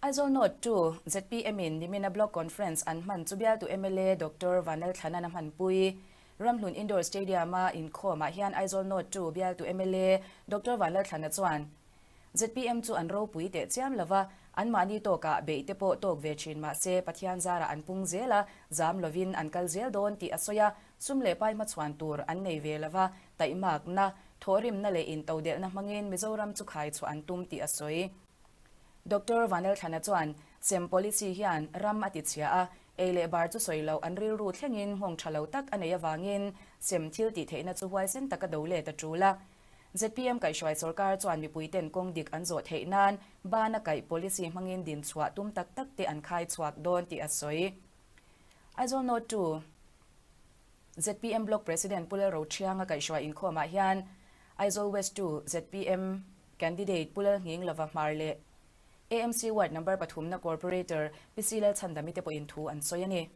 Aizawl North 2 zpm in nimina Block Conference an hman chu bialtu mla Doctor Vanlalthlanan a hmanpui. Ramhlun Indoor Stadium-a inkhawmah hian Aizawl North 2 bialtu mla Doctor Vanlalthlana chuan zpm chu an ropui teh chiam lova, anmahni tawkah beih te pawh tawk ve thin mah se Pathian zarah an pung zel a, zam lovin an kal zel dawn tih a sawi a, sum leh pai hmachhuan tur an nei ve lova, taihmakna, thawhrimna leh intodelhna hmangin Mizoram chu khai chhuah an tum tih a sawi. Doctor Vanlalthlana chuan sem policy hian ram a ti chhia a, ei leh bar chu sawi loh an rilru thlengin nghawng tha lo tak a neih avangin sem thil tih theihna chu huaisen taka do let a tul a. Zpm kaihhruai sawrkar chuan mipuiten kawng dik an zawh theih nan bana kaih policy hmangin din chhuah tum tak tak te an khai chhuak dawn tih a sawi. Aizawl North 2 zpm Block President Pu Lalrothianga kaihhruai inkhawmah hian Aizawl West 2 zpm Candidate Pu Lalnghinglova Hmar leh AMC Ward Number pathumna Corporator Pi Lalchhandami te pawhin thu an sawi a ni.